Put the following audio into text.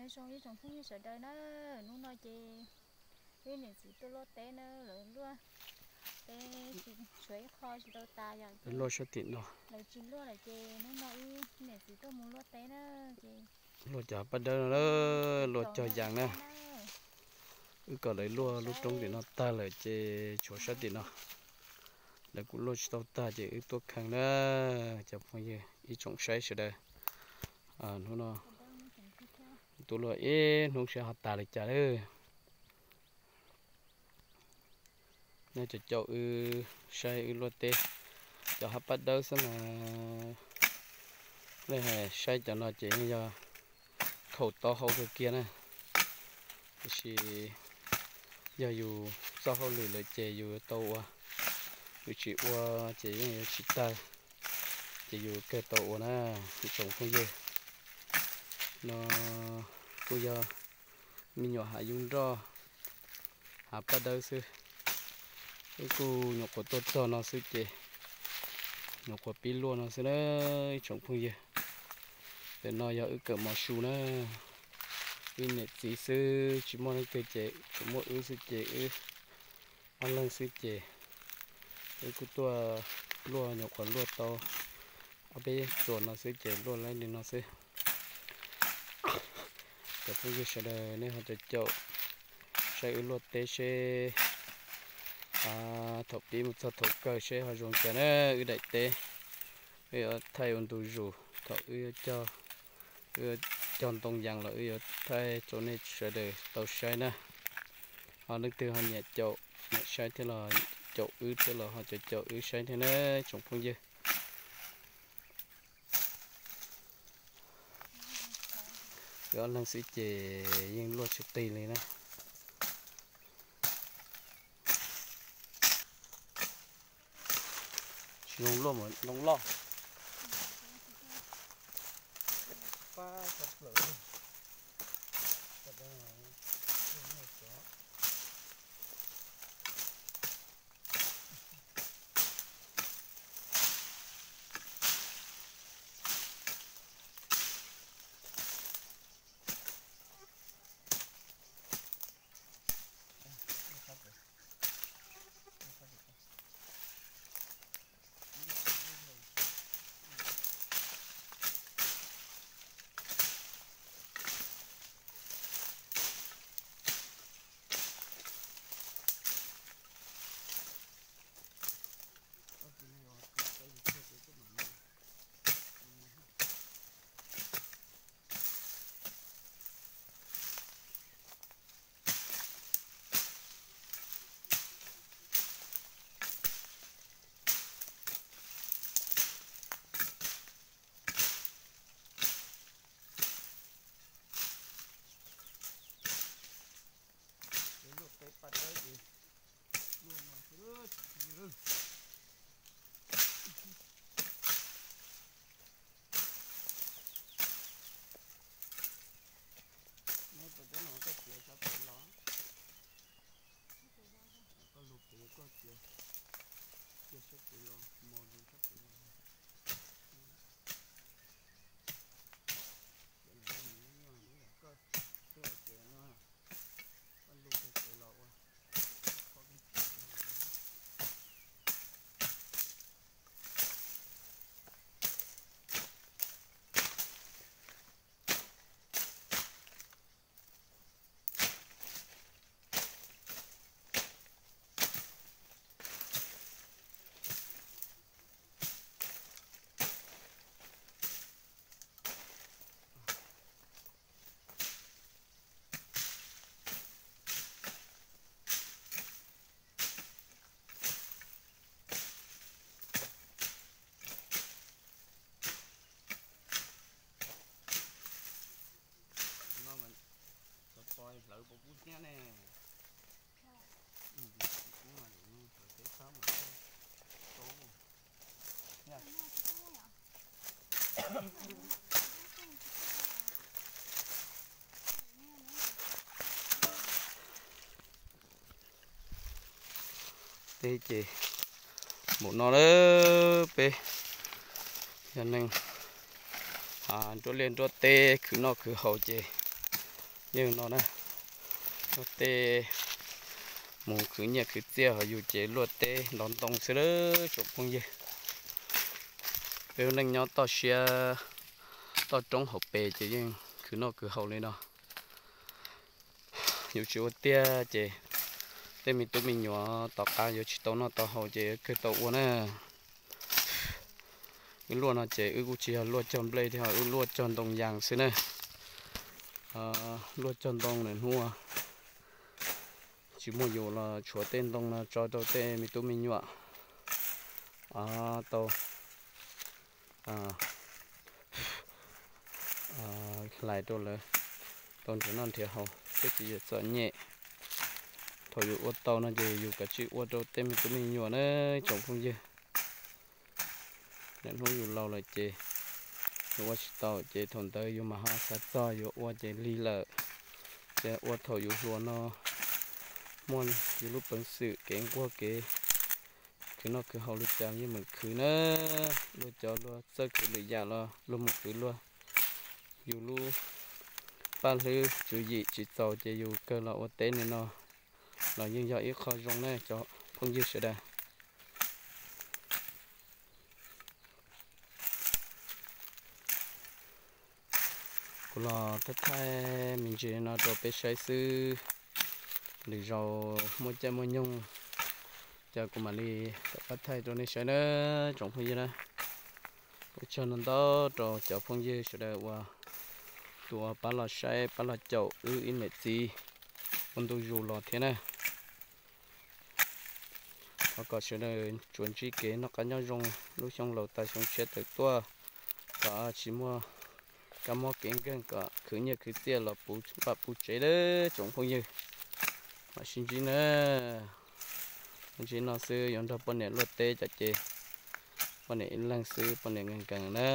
Zoo ib tsoom phooj ywg sawv daws na, hnub no ces wb niam txiv tuaj luaj teb na, lawv luaj teb tsis tshuav ib qho tsis tau tas yom, luaj sab tim no, lawv tsis luaj lawm ces hnub no wb niam txiv tuaj mus luaj teb na, ces luaj cov paj dawb no, luaj cog yas na. Wb kom lawv luaj lub roob tim no tag lawm ces tshuav sab tim no, lawv kuj luaj tsis tau tag ces wb tuaj kheev na. Cov phooj ywg ib tsoom saib sawv daws, hnub no tuaj luaj ib hnub saib ho tas li cas lawm. Nej cov caum wb saib wb luaj teb, cov hab paj dawb xwb mas nej saib cov no ces yeej yog khaum taub hau kawg kiag na. Tiam sis yog yus txoj hauj lwm lawm ces yus tau ua, yus tsis ua ces yeej yuav tsis tag, ces yus kawg tau ua na. Ib tsoom phooj ywg, no kuj yog me nyuam hav yub nroj, hav paj dawb xwb. Wb kuj nyuam qhuav tuaj txog no xwb ces nyuam qhuav pib luaj no xwb na ib tsoom phooj ywg. Ntawm no yog wb kawm mos su na, wb niam txiv xwb tsis muaj leej twg ces tsuas muaj wb xwb ces wb ob leeg xwb ces wb kuj tuaj luaj nyuam qhuav luaj tau ob peb tsuas no xwb ces luaj laib li no xwb. Cov phooj ywg sawv daws nej ho caum caum saib wb luaj teb seb thaum pib mus txog thaum kawg seb ho zoo cas na wb daim teb. Wb yuav thaij ua ntu zus thaum wb yuav cog ntoo yas los wb yuav thaij rau nej sawv daws tau saib na. Ho leej twg ho nyiam caum nyiam saib thiab los caum wb thiab los ho caum caum wb saib thiab na tsoom phooj ywg. Wb ob leeg xwb ces yeej luaj tsis qis li na. Tsis zoo luaj mas ntoo loj. Luaj teb paj dawb ces luaj no xwb. Neb pem teb no koj txiav sab pem los, koj lug pem koj txiav, cia sab pem los mos zoo sab pem los. Ces lawv nyob nyob koj twb txiav no, koj lug kiag pem los ua. No mas cov pos hlawv puas kub thiab ne? Kub mas hlawv teb txhob mas kub. Teb ces npaum no lawm, peb yog neeg nruab liaj nruab teb khwv noj khwv haus ces Yeej no na, luaj teb mus khwv nyiaj khwv txiaj, ho yus ces luaj teb ntov ntoo xwb lawm tsoom phooj ywg. Peb lub neej nyob toj siab toj roob hauv pes ces yeej khwv noj khwv haus li no. Yus tsis ua tiag ces tej me tub me nyuam tom qab yuav tsis tau noj tau haus ces kawg tau ua na. Wb luaj no ces wb kuj tsis yog luaj cog nplej thiab, wb luaj cog ntoo yas xwb na. Luaj cog ntoo, niaj hnub tsis muaj yus los tshuav tej ntoo no tso rau tej me tub me nyuam tau hlais rau lawv tau nrhiav noj nrhiav haus thiab tsis yog txom nyem. Thaum yus ua tau no ces yus kav tsij ua rau tej me tub me nyuam na tsoom phooj ywg. Niaj hnub yus laus lawm ces yus ua tsis tau ces thaum ntawd yus mam ho xav txog yus ua ces lig lawm. Ces ua thaum yus hluas no muaj yus lub peev xwm kev nquag kev khwv noj khwv haus li cas yeej meem khwv na. Luag cov luag txawj khwv lwm yam los luag mus khwv luag. Yus lub paj hlwb tswv yim tsis txaus ces yus kawg los ua teb li no los yeej yog ib qho zoo na cov phooj ywg sawv daws. Kuv los thaij thaij me ntsis no rau peb saib xwb, lwm zaus muaj caij muaj nyoog ces kuv mam li rov qab thaij rau nej saib na tsoom phooj ywg na. Ua tsaug ntau ntau rau cov phooj ywg sawv daws uas tus uas pab los saib pab los caum wb ib niam txiv ua ntu zus los thiab na. Thov kom sawv daws tsuas ntsib kev noj qab nyob zoo lub xyoo laus tas xyoo tshiab tawm tuaj, kom tsis muaj kab mob kev nkeeg, kom khwv nyiaj khwv txiaj los puv vaj puv tsev lawm tsoom phooj ywg. Mam sib ntsib na. Ntsib no xwb yuav nrog poj niam luaj teb cov ces poj niam ib leeg xwb poj niam nkees nkees na.